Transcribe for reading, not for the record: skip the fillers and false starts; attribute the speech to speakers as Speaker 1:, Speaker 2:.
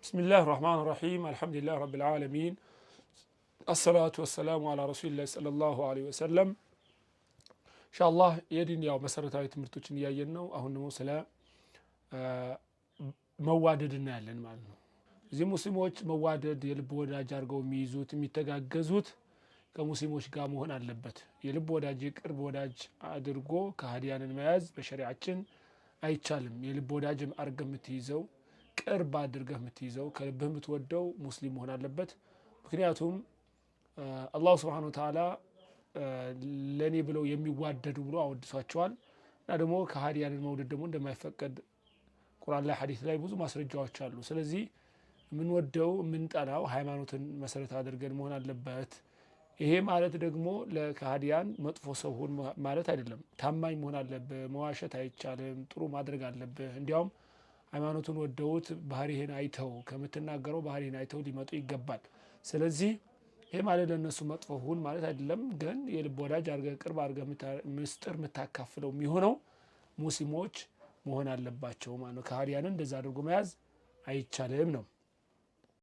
Speaker 1: بسم الله الرحمن الرحيم، الحمد لله رب العالمين، الصلاة والسلام على رسول الله صلى الله عليه وسلم። ኢንሻአላህ የዲን ያው መሰረታዊ ትምህርቶችን እያየን ነው። አሁን ደግሞ ስለ መዋደድ እናያለን ማለት ነው። እዚህ ሙስሊሞች መዋደድ የልብ ወዳጅ አድርገው የሚይዙት፣ የሚተጋገዙት ከሙስሊሞች ጋር መሆን አለበት። የልብ ወዳጅ፣ የቅርብ ወዳጅ አድርጎ ከሀዲያንን መያዝ በሸሪዓችን አይቻልም። የልብ ወዳጅ አድርገህ የምትይዘው፣ ቅርብ አድርገህ የምትይዘው፣ ከልብህ የምትወደው ሙስሊም መሆን አለበት። ምክንያቱም አላሁ ስብሐነሁ ወተዓላ ለእኔ ብለው የሚዋደዱ ብሎ አወድሷቸዋል እና ደግሞ ከሀዲያንን መውደድ ደግሞ እንደማይፈቀድ ቁርአን ላይ፣ ሀዲስ ላይ ብዙ ማስረጃዎች አሉ። ስለዚህ የምንወደው የምንጠላው ሃይማኖትን መሰረት አድርገን መሆን አለበት። ይሄ ማለት ደግሞ ለከሀዲያን መጥፎ ሰው ሁን ማለት አይደለም። ታማኝ መሆን አለብህ። መዋሸት አይቻልም። ጥሩ ማድረግ አለብህ። እንዲያውም ሃይማኖቱን ወደውት ባህሪህን አይተው፣ ከምትናገረው ባህሪህን አይተው ሊመጡ ይገባል። ስለዚህ ይሄ ማለት ለእነሱ መጥፎ ሁን ማለት አይደለም። ግን የልብ ወዳጅ አድርገህ፣ ቅርብ አድርገህ ምስጢር የምታካፍለው የሚሆነው ሙስሊሞች መሆን አለባቸው ማለት ነው። ከሀዲያንን እንደዛ አድርጎ መያዝ አይቻልም ነው።